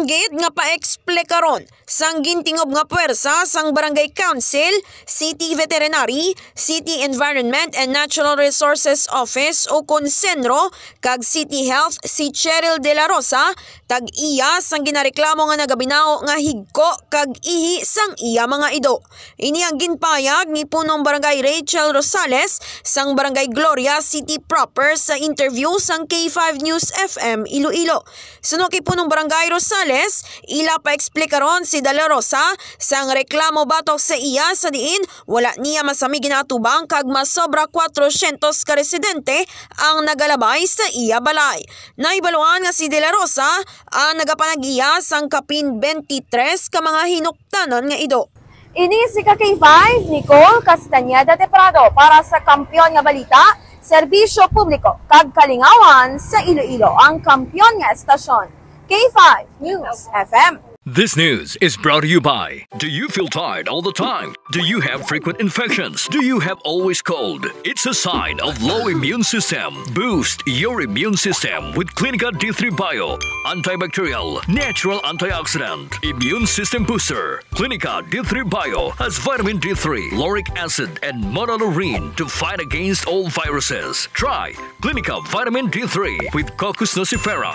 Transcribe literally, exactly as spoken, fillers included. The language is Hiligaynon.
Gid nga paeksplikaron sang gintingob nga puwersa sang Barangay Council, City Veterinary, City Environment and Natural Resources Office o kon CENRO kag City Health si Cheryl De La Rosa, tag-iya sang ginareklamo nga nagabinaho nga higko kag ihi sang iya mga ido. Ini ang ginpahayag ni Punong Barangay Rachel Rosales sang Barangay Gloria City Proper sa interview sang K five News F M Iloilo. Suno kay Punong Barangay Rosales, ila paeksplikaron si De La Rosa sang reklamo batok sa iya sa diin wala niya masami ginaatubang kag masobra kwatrosyentos ka residente ang nagalabay sa iya balay. Nahibaluan nga si De La Rosa ang nagapanag-iya sang kapin twenty-three ka mga hinuktanan nga ido. Ini si ka K five, Nicole Castañeda de Prado para sa Kampiyon nga Balita, Serbisyo Publiko, kag Kalingawan sa Iloilo, ang kampiyon nga estasyon. K five News F M. This news is brought to you by. Do you feel tired all the time? Do you have frequent infections? Do you have always cold? It's a sign of low immune system. Boost your immune system with Clinica D three Bio. Antibacterial, natural antioxidant, immune system booster. Clinica D three Bio has vitamin D three, lauric acid, and monolaurin to fight against all viruses. Try Clinica Vitamin D three with Cocos nucifera.